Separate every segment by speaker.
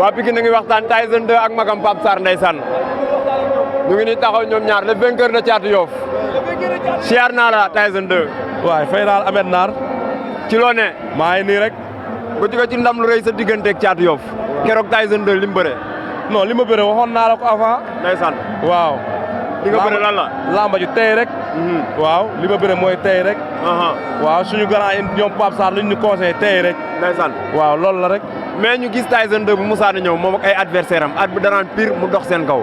Speaker 1: waa Pikine ngi waxtaan Tyson 2 ak magam Pape Sarr ndeysaan ñu ngi ni taxaw ñoom ñaar le vainqueur de Thiatou Yoff siyaar naa la Tyson 2
Speaker 2: waay fay daal Amet Naar
Speaker 1: ci loo ne
Speaker 2: maa ngi nii rek
Speaker 1: ko jóge ci ndam lu rëy sa digganteeg Thiatou Yoff keroog Tyson 2 li mu bëre
Speaker 2: non li ma bëre waxoon naa la ko avant
Speaker 1: ndeysaan
Speaker 2: waaw
Speaker 1: li nga bëre lan la
Speaker 2: lamba ji tey rek waaw li ma bëre mooy tey rek waaw suñu grand yi ñoom Pape Sarr luñ ñu conseillé tey rek
Speaker 1: ndeysaan
Speaker 2: waaw loolu la rek
Speaker 1: mais ñu gis Tyson 2 bu Moussa ñëw moom ak ay adversaire am arbitre danaan pire mu dox seen kaw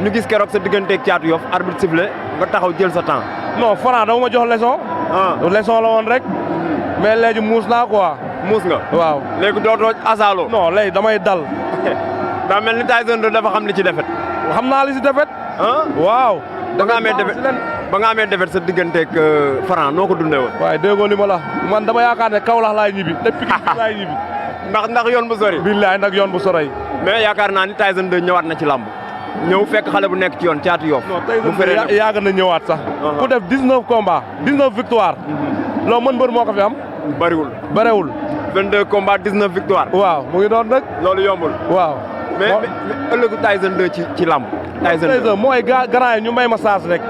Speaker 1: ñu gis keroog sa digganteeg Thiatou Yoff arbitre sifflé nga taxaw jël sa temps
Speaker 2: non Franc dama ma jox leçon leçon la woon rek mais léegi muus naa quoi
Speaker 1: muus nga
Speaker 2: waaw
Speaker 1: léegi dootoo asaaloo
Speaker 2: non léegi damay dal
Speaker 1: daa mel ni Tyson 2 dafa xam li ci defet
Speaker 2: xam naa li si defet waaw
Speaker 1: ba nga amee defet sa digganteeg Franc noo ko dundee woon
Speaker 2: waaye déggoo li ma la man dama yaakaar ne Kaolack laay ñibbi te Pikine laay ñibbi
Speaker 1: ndax yoon bu sori
Speaker 2: billaay nag yoon bu sori
Speaker 1: mais yaakaar naa ni Tyson 2 ñëwaat na ci làmb ñëw fekk xale bu nekk ci yoon Thiatou Yoff
Speaker 2: bu fere yàgg na ñëwaat sax ku def 19 combats 19 victoire loo mën mbër moo ko fi am bëriwul
Speaker 1: 22 combats 19 victoire
Speaker 2: waaw mu ngi doon nag
Speaker 1: loolu yombul
Speaker 2: waaw
Speaker 1: mais ëllëgu Tyson 2 ci làmb Tyson 2
Speaker 2: mooy grand yi ñu may ma chance rek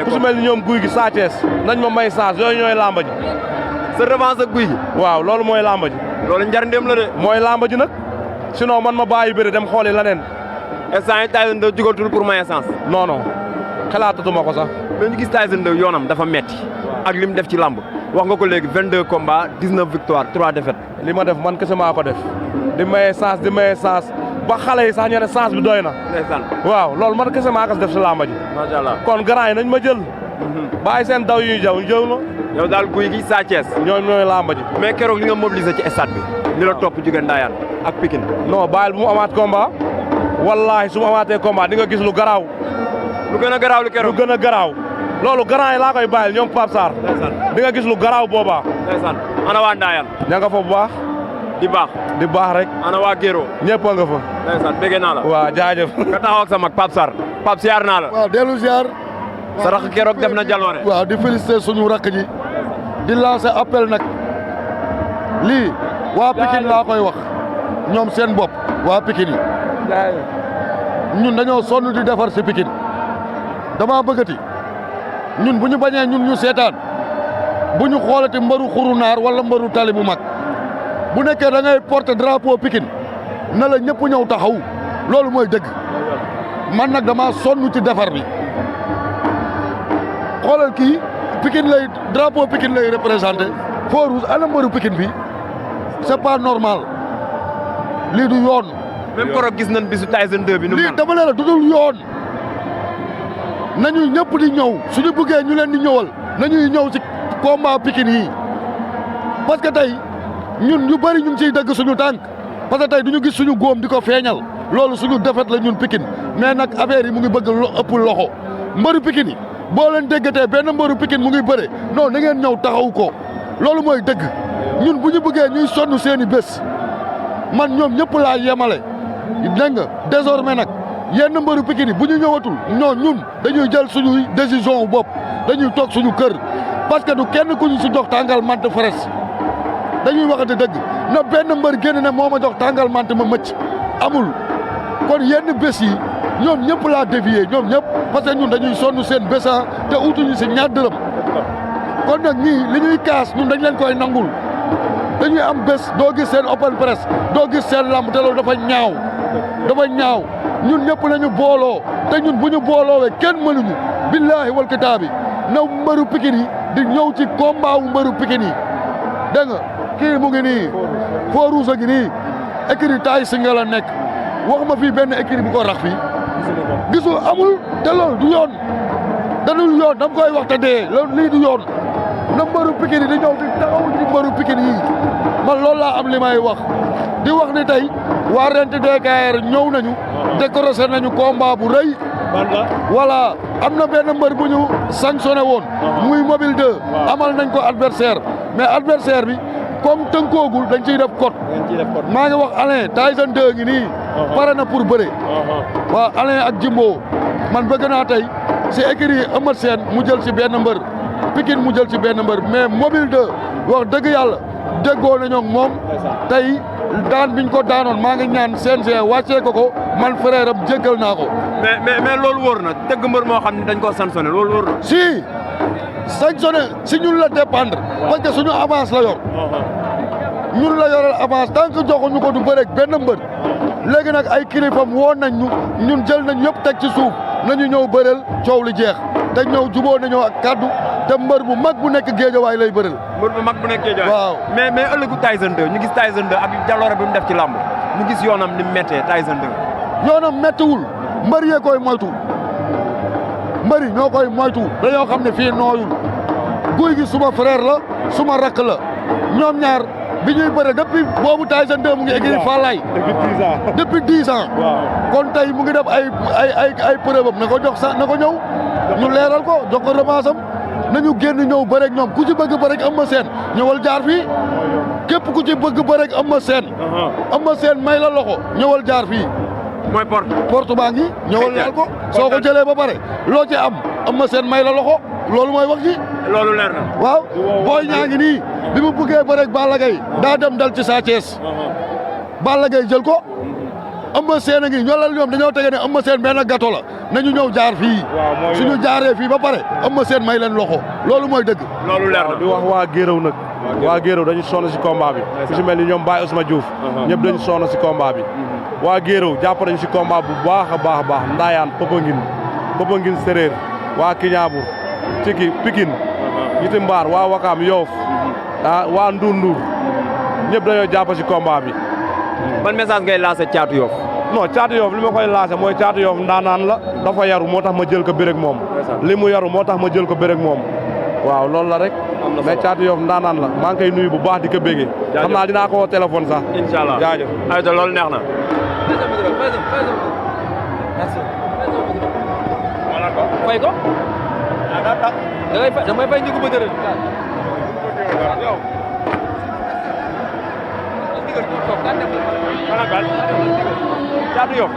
Speaker 2: ku su mel ni ñoom guy gi Sa Thiès nañ ma may chance yooyu ñooy làmba ji
Speaker 1: sa revanche ak guy gi
Speaker 2: waaw loolu mooy làmba ji
Speaker 1: loolu njarndéem la de
Speaker 2: mooy làmba ji nag sinon man ma bàyyi bëri dem xooli leneen
Speaker 1: instant yi Tyson 2 jugatul pour may chance
Speaker 2: non non xalaatatuma ko sax
Speaker 1: mais ñu gis Tyson 2 yoonam dafa metti ak li mu def ci làmb wax nga ko léegi 22 combats 19 victoires 3 défaites
Speaker 2: li ma def man kese maa ko def di maye chance ba xale yi sax ñu ne chance bi doy na
Speaker 1: ndeysaan
Speaker 2: waaw loolu man kese maa ko def si làmba ji
Speaker 1: macha allah
Speaker 2: kon grand yi nañ ma jël bàyyi seen daw yuy jaw ñu jëw na
Speaker 1: yow daal guy gi Sa Thiès
Speaker 2: ñooy làmba ji
Speaker 1: mais keroog li nga mobilisé ci stade bi ni la topp jóge Ndayane ak Pikine
Speaker 2: non bàyyil bu mu amaat combat wallaahi su mu amaatee combat di nga gis lu garaaw
Speaker 1: lu gën a garaaw lu keroog
Speaker 2: lu gën a garaaw loolu grand yi laa koy bàyyil ñoom Pape Sarr di nga gis lu garaaw boobaa
Speaker 1: ndeysaan ana waa Ndayane
Speaker 2: ña nga fa bu baax
Speaker 1: di baax rek
Speaker 2: ana waa Géro ñëpp a nga fa
Speaker 1: ndeysaan bëgg naa la
Speaker 2: waaw jaajëf
Speaker 1: nga taxaw ak sa mag Pape Sarr Pape siyaar naa la
Speaker 3: waaw dellu ziar
Speaker 1: sa rakk keroog def na jaloore
Speaker 3: waaw di féliciter suñu rakk ji di lancer appel nag lii waa Pikine laa koy wax ñoom seen bopp waa Pikine yi ñun dañoo sonn di defar si Pikine dama bëggati ñun bu ñu bañee ñun ñu seetaan bu ñu xoolati mbaru xuru naar wala mbaru tali bu mag bu nekkee da ngay porter drapeau Pikine na la ñëpp ñëw taxaw loolu mooy dëgg man nag dama sonn ci defar bi xoolal kii Pikine lay drapeau Pikine lay représenté feu rouge ana mbaru Pikine bi c'est pas normal lii du yoon.
Speaker 1: même koroog gis nañ bisu Tyson 2 bi.
Speaker 3: lii dama leen la dudul yoon nañu ñëpp di ñëw suñu bëggee ñu leen di ñëwal nañuy ñëw ci combat Pikine yi parce que tey ñun ñu bëri ñu ngi ciy dëgg suñu tànk parce que tey du ñu gis suñu góom di ko feeñal loolu suñu defet la ñun Pikine mais nag affaire yi mu ngi bëgg ëpp loxo mbëru Pikine yi boo leen déggatee benn mbëru Pikine mu ngi bëre non na ngeen ñëw taxaw ko loolu mooy dëgg ñun bu ñu bëggee ñuy sonn seeni bés man ñoom ñëpp laa yemale dégg nga désormais nag yenn mbëru Pikine yi bu ñu ñëwatul ñun dañuy jël suñuy décision bopp dañuy toog suñu kër parce que du kenn ku ñu si jox tàngal mante fres dañuy waxante dëgg na benn mbër génn ne moo ma jox tàngal mante ma mëcc amul kon yenn bés yi ñoom ñëpp laa dévier ñoom ñëpp parce que ñun dañuy sonn seen bésa te utuñu si ñaar dërëm kon nag ñii li ñuy kaas ñun dañ leen koy nangul dañuy am bés doo gis seen open press doo gis seen lamb te loolu dafa ñaaw ñun ñëpp nañu booloo te ñun bu ñu booloowee kenn mënuñu billaahi wal kitaabi na mbëru Pikine yi di ñëw ci combat wu mbëru Pikine yi dégg nga kii mu ngi nii feu rouge gi nii écurie Tay Singa la nekk wax ma fii benn écurie bu ko rax fii gisul amul te loolu du yoon danul yoon dama koy wax te dee loolu lii du yoon na mbëru Pikine yi di ñëw di taxaw ci mbëru Pikine yi man loolu laa am li may wax di wax ni tey waa Rent DKR ñëw nañu décroché nañu combat bu rëy voilà am na benn mbër bu ñu sanctionné woon muy mobile 2 amal nañ ko adversaire mais adversaire bi comme tënkoogul dañ ciy def code maa ngi wax Alain Tyson 2 ngi nii pare na pour bëre waaw Alain ak Jimbo man bëgg naa tey si écurie Eumeu Sène mu jël si benn mbër Pikine mu jël si benn mbër mais mobile 2 wax dëgg yàlla déggoo nañoo ak moom tey daan biñ ko daanoon maa ngi ñaan CNG wàccee ko man frère am jéggal naa ko.
Speaker 1: mais loolu wóor na tëgg mbër moo xam ne dañ koo sanctionné loolu wóor na.
Speaker 3: si sanctionné si ñun la dépendre parce que suñu avance la yor. ñun la yoral avance tant que joxuñu ko du bëreeg benn mbër. léegi nag ay kilifam woon nañ ñu ñun jël nañ yëpp teg ci suuf nañu ñëw bëreel coow li jeex te ñëw juboo nañoo ak kaddu te mbër bu mag bu nekk géejawaay lay bëreel.
Speaker 1: mbër bu mag bu nekk géejawaay.
Speaker 3: waaw
Speaker 1: mais ëllëgu Tyson 2 ñu gis Tyson 2 ak jaloore bi mu def ci làmb ñu gis yoonam ni mu méttee Tyson 2.
Speaker 3: yoonam méttiwul mbër yee koy moytu mbër yi ñoo koy moytu dañoo xam ne fii nooyul guy gi suma frère la suma rakk la ñoom ñaar bi ñuy bëre depuis boobu Tyson 2 mu ngi écrit Fallaye depuis 10 ans kon tey mu ngi def ay preuve am na ko jox na ko ñëw ñu leeral ko jox ko revanche am nañu génn ñëw bëreeg ñoom ku ci bëgg bëreeg Eumeu Sène ñëwal jaar fii képp ku ci bëgg bëreeg Eumeu Sène may la loxo ñëwal jaar fii
Speaker 1: mooy
Speaker 3: porte baa ngi ñëwal laal ko soo ko jëlee ba pare loo ci am Eumeu Sène may la loxo loolu mooy wax ji
Speaker 1: loolu leer na
Speaker 3: waaw booy ñaa ngi nii bi mu bëggee bëreeg Balla Gaye daa dem dal ci Sa Thiès Balla Gaye jël ko Eumeu Sène a ngi ñoolal ñoom dañoo tege ne Eumeu Sène benn gâteau la nañu ñëw jaar fii suñu jaaree fii ba pare Eumeu Sène may leen loxo loolu mooy dëgg
Speaker 1: loolu leer na
Speaker 2: di wax waa Géeraw nag waa Géeraw dañu sonn si combat bi ku si mel ni ñoom Baye Ousmane Diouf ñëpp dañu sonn si combat bi waa Géeraw jàpp nañu si combat bu baax a baax Ndaayaan Popenguine Séréer waa Kiñaabur Ciki Pikine ñiti Mbaar waa Wakaam Yoof waa Ndour ñëpp dañoo jàpp si combat bi.
Speaker 1: ban message ngay lancé Thiatou Yoff.
Speaker 2: non Thiatou Yoff li ma koy lancé mooy Thiatou Yoff ndaanaan la dafa yaru moo tax ma jël ko bëre ak moom. li mu yaru moo tax ma jël ko bëre ak moom. waaw loolu la rek. mais Thiatou Yoff ndaanaan la maa ngi koy nuyu bu baax di ko béggee. xam naa dinaa ko woo téléphone sax.
Speaker 1: incha allah
Speaker 2: jaajëf.
Speaker 1: aywa loolu neex na. fay ko. da ngay fay njëgu ba tëral. Thiatou Yoff